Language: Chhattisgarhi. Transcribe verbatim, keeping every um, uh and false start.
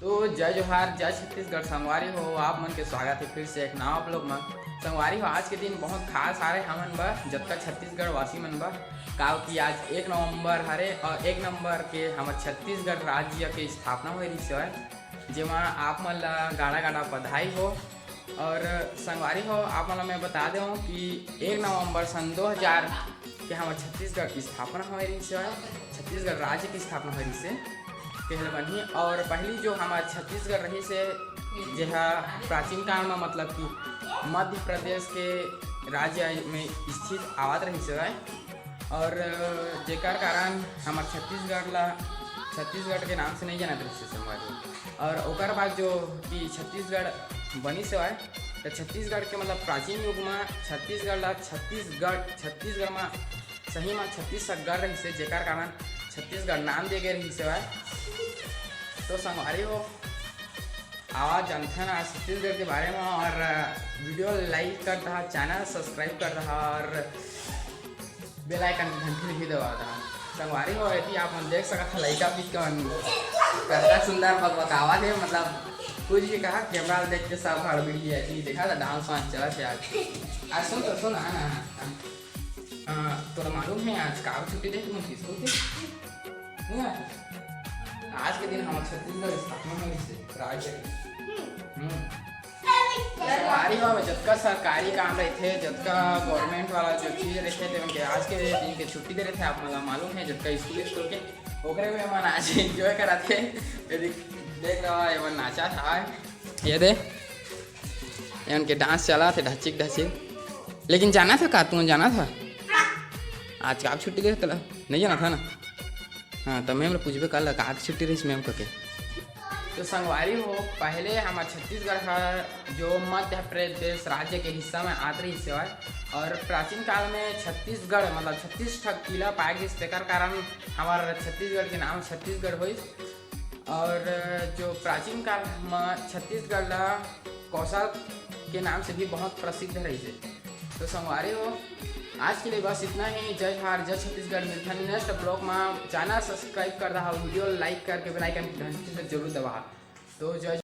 तो जय जोहार, जय छत्तीसगढ़ संगवारी हो, आप मन के स्वागत है फिर से एक नवा vlog में। संगवारी हो, आज के दिन बहुत खास आ रहे हमन बर, जतका छत्तीसगढ़ वासी मन बर, काव कि आज एक नवंबर हरे और एक नवंबर के हमर छत्तीसगढ़ राज्य के स्थापना होए रहिस हवय, जेमा आप मन ला गाड़ा गाड़ा बधाई हो। और संगवारी हो, आप मन ला मैं बता देवं कि एक नवंबर सन दो हज़ार के हमर छत्तीसगढ़ की स्थापना होए रहिस हवय, छत्तीसगढ़ राज्य की स्थापना होए रहिस हे, कहे ल बनही। और पहली जो हमर छत्तीसगढ़ रहिस हे, जेहा प्राचीन काल में, मतलब कि मध्य प्रदेश के राज्य में स्थित आवत रहिस हवय, और जेकर कारण हमर छत्तीसगढ़ ला छत्तीसगढ़ के नाम से नहीं जानत रहिस हे संगवारी। और ओकर बाद जो कि छत्तीसगढ़ बनिस हवय, तो छत्तीसगढ़ के, मतलब, प्राचीन युग में छत्तीसगढ़ ला छत्तीसगढ़, छत्तीसगढ़ में सही में छत्तीसगढ़ रहिस हे, जेकर कारण छत्तीसगढ़ नाम दे गए रहिस हवय। तो संगवारी हो, आवा जानथन आज छत्तीसगढ़ के बारे में, और video like कर दहा, channel subscribe कर दहा और bell icon की घंटी भी दबा दहा। संगवारी हो, यदि आप मन देख सकत ह, लइका भी कौन कतका सुंदर बकबकावत हे, मतलब कुछ भी कहा, camera देख के सब हड़बड़ी है। ये देखा था, dance वांस चलत हे आज। आज सुन तो सुन, आ ना, आ ना। हाँ, तोला मालूम है आज काबर छुट्टी दे तुमन स्कूल के? नहीं यार, आज के दिन हमर छत्तीसगढ़ स्थापना होइस हे, राज्य के। हम्म। सरकारी वाला जतका सरकारी काम रहिथे, जतका government वाला जो चीज रहिथे, तेमन के आज के दिन के छुट्टी दे रहिथे। आप मन ला मालूम है, जतका स्कूल, स्कूल के, ओकरे में मन आज enjoy करत हे। ये देख, देख रहा है, एमन नाचत हे। ये दे, एमन के dance चलत हे, ढचिक ढचिक। लेकिन जानत ह का, तू जानत ह आज काबर छुट्टी दे रहिस तोला? नहीं जानत ह ना? हाँ, तो ma'am ला पूछबे काला, काबर छुट्टी रहिस ma'am कहिके। तो संगवारी हो, पहले हमर छत्तीसगढ़ ह जो मध्य प्रदेश राज्य के हिस्सा में आत रहिस हवय, और प्राचीन काल में छत्तीसगढ़, मतलब, छत्तीस ठक किला पाए गिस, तेकर कारण हमर छत्तीसगढ़ के नाम छत्तीसगढ़ होइस। और जो प्राचीन काल म छत्तीसगढ़ ला कौशल के नाम से भी बहुत प्रसिद्ध रहिस हे। तो संगवारी हो, आज के लिए बस इतना ही। जय जोहार, जय छत्तीसगढ़। मिलथन next vlog में। Channel subscribe कर दहा, video like करके bell icon की घंटी से जरूर दबा। तो जय